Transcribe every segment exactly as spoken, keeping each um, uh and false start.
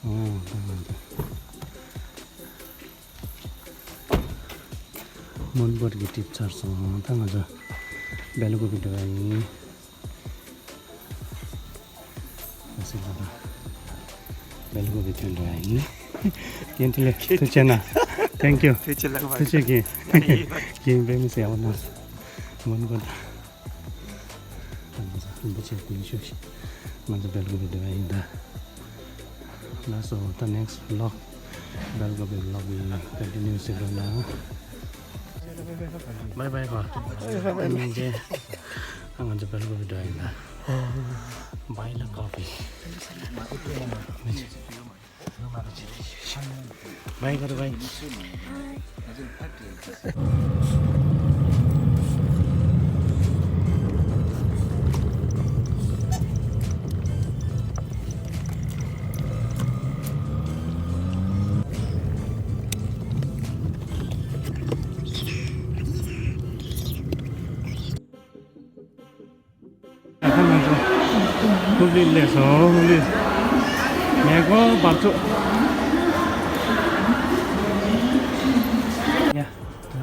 ཨོ་ད་ང་ཚོ་མོན་བོད་ཀྱི་ཊིབ་ཚར་སོང་། ད་ང་ཚོ་སྦེལ་ཀོབ་འགྲོ་ཡ་ཡིན། ཨ་སི་ལ་ད་སྦེལ་ཀོབ་ཐོན་འགྲོ་ཡ་ཡིན། རྒན་འཕྲིན་ལས་ཐུགས་རྗེ་གནང་། Thank you། ཐུགས་རྗེ་ལགས། ཐུགས་རྗེ་རྒན། རྒན་དཔེ་མི་སྲིད་ཡག་པོ་གནང་སོང་། མོན་གྷོ་ད། ད་ང་ཚོ་རིན་པོ་ཆེ་སྐུ་ཞབས་ཤིག་ང་ཚོ་སྦེལ་ཀོབ་འགྲོ་ཡ་ཡིན་ད། ལགས་སོ། ད་next vlog སྦེལ་ཀོབ་vlog ཡིན། continue བྱེད་རོགས་གནང་། Bye bye ཁོ། ཨ་ནི་རྗེས་ང་ཚོ་སྦེལ་ཀོབ་འགྲོ་ཡ་ཡིན་ད། Buy the coffee. Bye ཁོ། Bye. ད་ང་ཚོ་ཧུ་ལི་སླེབས་སོང་། ཧུ་ལི་མེ་འཁོར་འབབ་ཚུགས། ཡ་ད་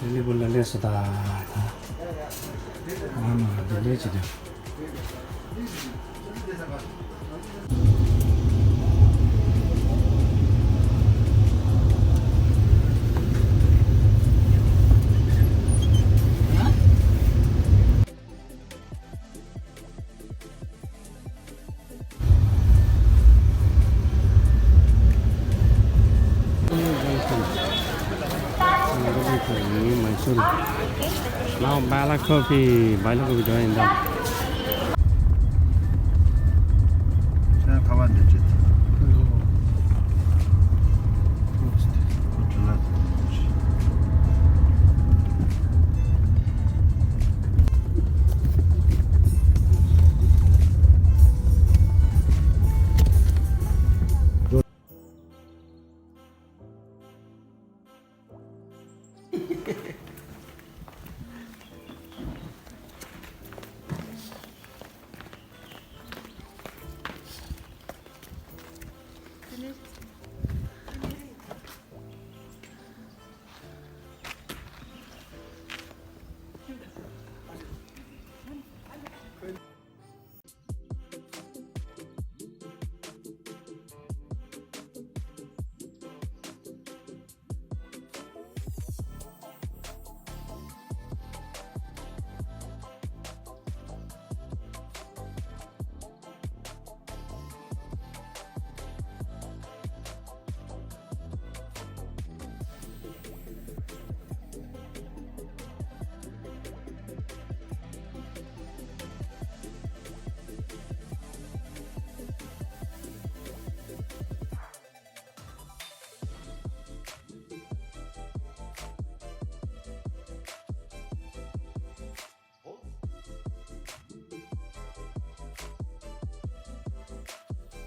ཧུ་ལི་བུ་ལ་སླེབས་སོང་ད། ད་ང་མ་འདི་སླེབས་ཅི་ད། Now, Bala Coffee, Bala Coffee join the.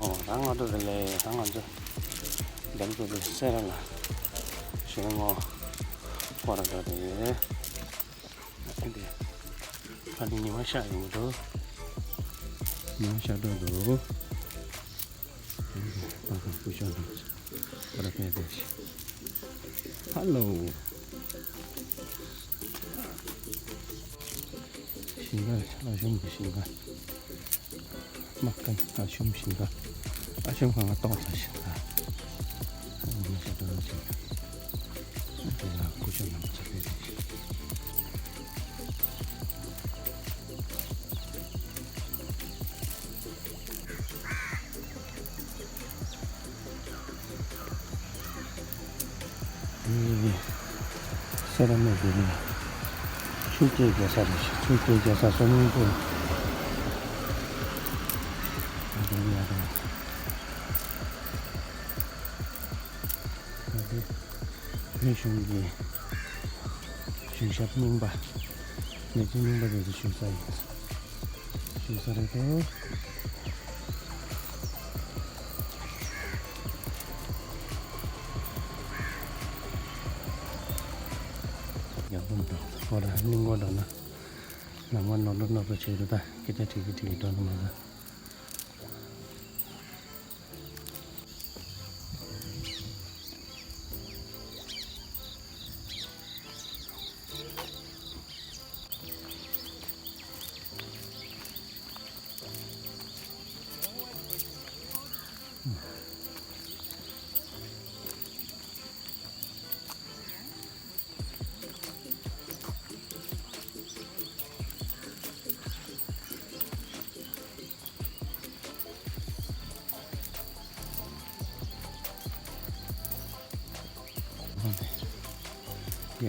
ཨོ་ད་ང་ཚོ་དེ་ལས་ད་ང་ཚོ་སྦེལ་ཀོབ་སེ་ར་ལ་ཞོན་ངོ་སྐོར་ར་འགྲོ་དེ་ཡོད། ཨ་དེ་ཨ་དེ་ཉི་མ་ཤར་ཡོང་གི་འདུག་ཉི་མ་ཤར་འགྲོ་འདུག་ཧ་ལོ། ཞིང་ཁ་ཨ་ཞུམ་གྱི་ཞིང་ཁ། དམག་ཁང་ཨ་ཞུམ་ཞིང་ཁ། ཨ་ཞུམ་ཁང་ང་ཏོག་ཙམ་ཞིང་ཁ། ཨ་ཞུམ་ཞིང་ཁ། དེ་ལ་སྐུ་ཞབས་རྣམ་པ་ཚོ་ཕེབས་ཏེ། སེ་ར་མོ་དེ་ནི་ཆུ་སྐྱེས་རྒྱལ་ས་རེད། ཆུ་སྐྱེས་རྒྱལ་ས་སོ་མིན་པོ། བོད་གཞུང་གི་གཞུང་ཞབས་རྙིང་པ། ནས་ཀྱི་རྙིང་པ་རེད་དུ་བཞུགས་ས་ཡིན། བཞུགས་ས་རེད་དོ། ཡག་པོ་འདུག་ཁོ་ར་རྙིང་པ་འདྲ་ན། ནང་མ་ནོར་ལུ་ནོར་ལུ་བྱེད་རུ་ད་སྐད་ཆ་དྲིས་ཀྱི་དྲིས་ཀྱི་འགྲོ་ནི་མ་ད། གེ་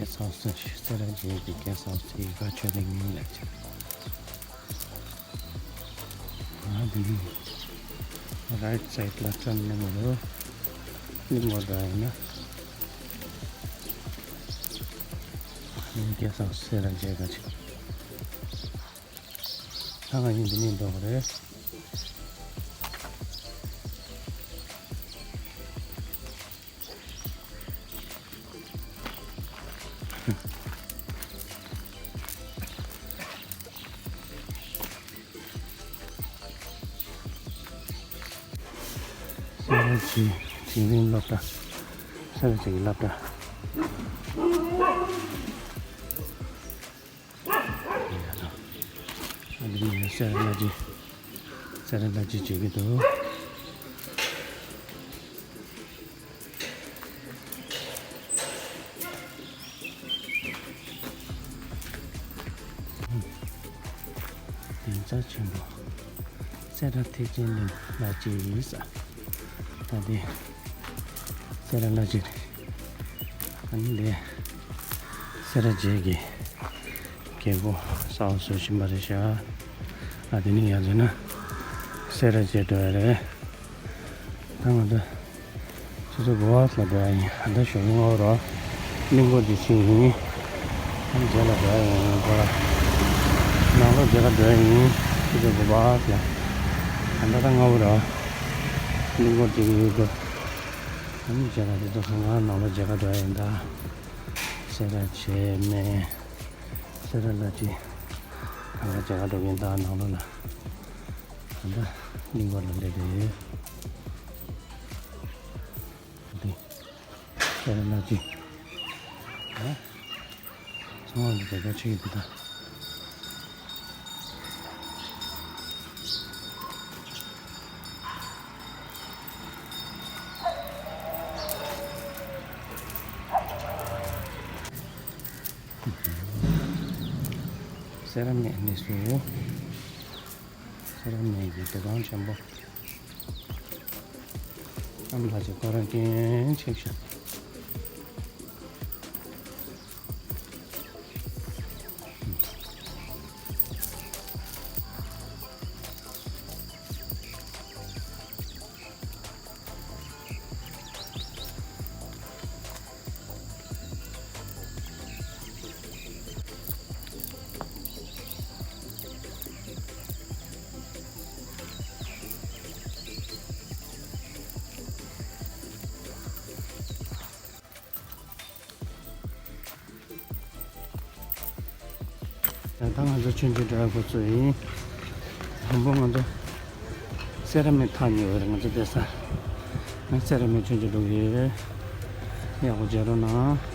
སི་ཧའུ་སི། སེ་ར་བྱེས་ཀྱི་གེ་སི་ཧའུ་སི་ཡིག་ཁ་ཆོས་སྡིངས་ཡིན་ལབ་ཀྱི། ཨ་འདི་ནི་རའིཊ་སའིཌ་ལ་ཊརན་གནང་གི་འདུག་གླིང་སྐོར་འགྲོ་ཡ་ཡིན་ན། ཨ་ནི་གེ་སི་ཧའུ་སི་སེ་ར་བྱེས་ཁ་ཆེ། ད་ང་གཉིས་འདི་ནས་འགྲོ་གི་རེད། སེ་ར་བྱེས་འཛིན་རིམ་སློབ་གྲྭ། སེ་ར་བྱེས་ཀྱི་སློབ་གྲྭ། ཨ་འདི་ནས་སེ་ར་བླ་སྤྱི། སེ་ར་བླ་སྤྱི་བྱེད་ཀྱི་འདུག་གདན་ས་ཆེན་པོ། སེ་ར་ཐེག་ཆེན་གླིང་བླ་སྤྱི་ཡིན་ས། ད་འདི་སེ་ར་བླ་སྤྱི་རེད། ཨ་ནི་འདི་སེ་ར་བྱེས་ཀྱི་རྒྱལ་སྒོ་གསར་པ་བཟོ་བཞིན་པ་རེད་ཤག་ཨ་དེ་ནི་ཡང་ཟེར་ན་སེ་ར་བྱེས་འགྲོ་ཡ་རེད། ད་ང་ཚོ་ཆུ་ཚོད་དགུ་པ་ལ་འགྲོ་ཡ་ཡིན། ད་ཞོགས་པ་སྔ་པོ་རེད། གླིང་སྐོར་ཅིག་བྱེད་ཡིན། ཨ་ནི་རྗེས་ལ་འགྲོ་ཡ་ཡིན་ཁོ་ར། ནང་ལོགས་མཇལ་ཁ་འགྲོ་ཡ་ཡིན། ཆུ་ཚོད་དགུ་པ་ལ། ད་ལྟ་ད་སྔ་པོ་རེད། གླིང་སྐོར་བྱེད་ཀྱི་ཡོད་འགྲོ། ཨ་ནི་མཇལ་ཁ་དེ་ཚོ་གང་ག་ནང་ལོགས་མཇལ་ཁ་འགྲོ་ཡ་ཡིན་ད། སེ་ར་བྱེས་སྨད། སེ་ར་བླ་སྤྱི། གང་ག་མཇལ་ཁ་འགྲོ་གི་ཡིན་ད་ནང་ལོགས་ལ། ད་ལྟ་གླིང་སྐོར་ལ་སླེབས་བསྡད་ཡོད། འདི། སེ་ར་བླ་སྤྱི། ཨ། ཚང་མ་ལ་མཇལ་ཁ་ཆེ་གི་འདུག་ད། སེ་ར་སྨད་གནས་སུ། སེ་ར་སྨད་ཀྱི་འདུ་ཁང་ཆེན་པོ། ཨ་མ་ལགས་ཀྱི་སྐོར་ར་སྐྱོན་ཆེ་ཤག་ད་ང་ཚོ་ཆུང་ཆུང་འདྲ་བོ་ཚོ་ཡིན། དང་པོ་ང་ཚོ་སེ་ར་སྨད་ཐག་ཉེ་བ་རེད། ང་ཚོ་བསྡད་ས། ང་སེ་ར་སྨད་ཆུང་ཆུང་འགྲོ་གི་ཡོད། ཡག་པོ་མཇལ་རོགས་གནང་།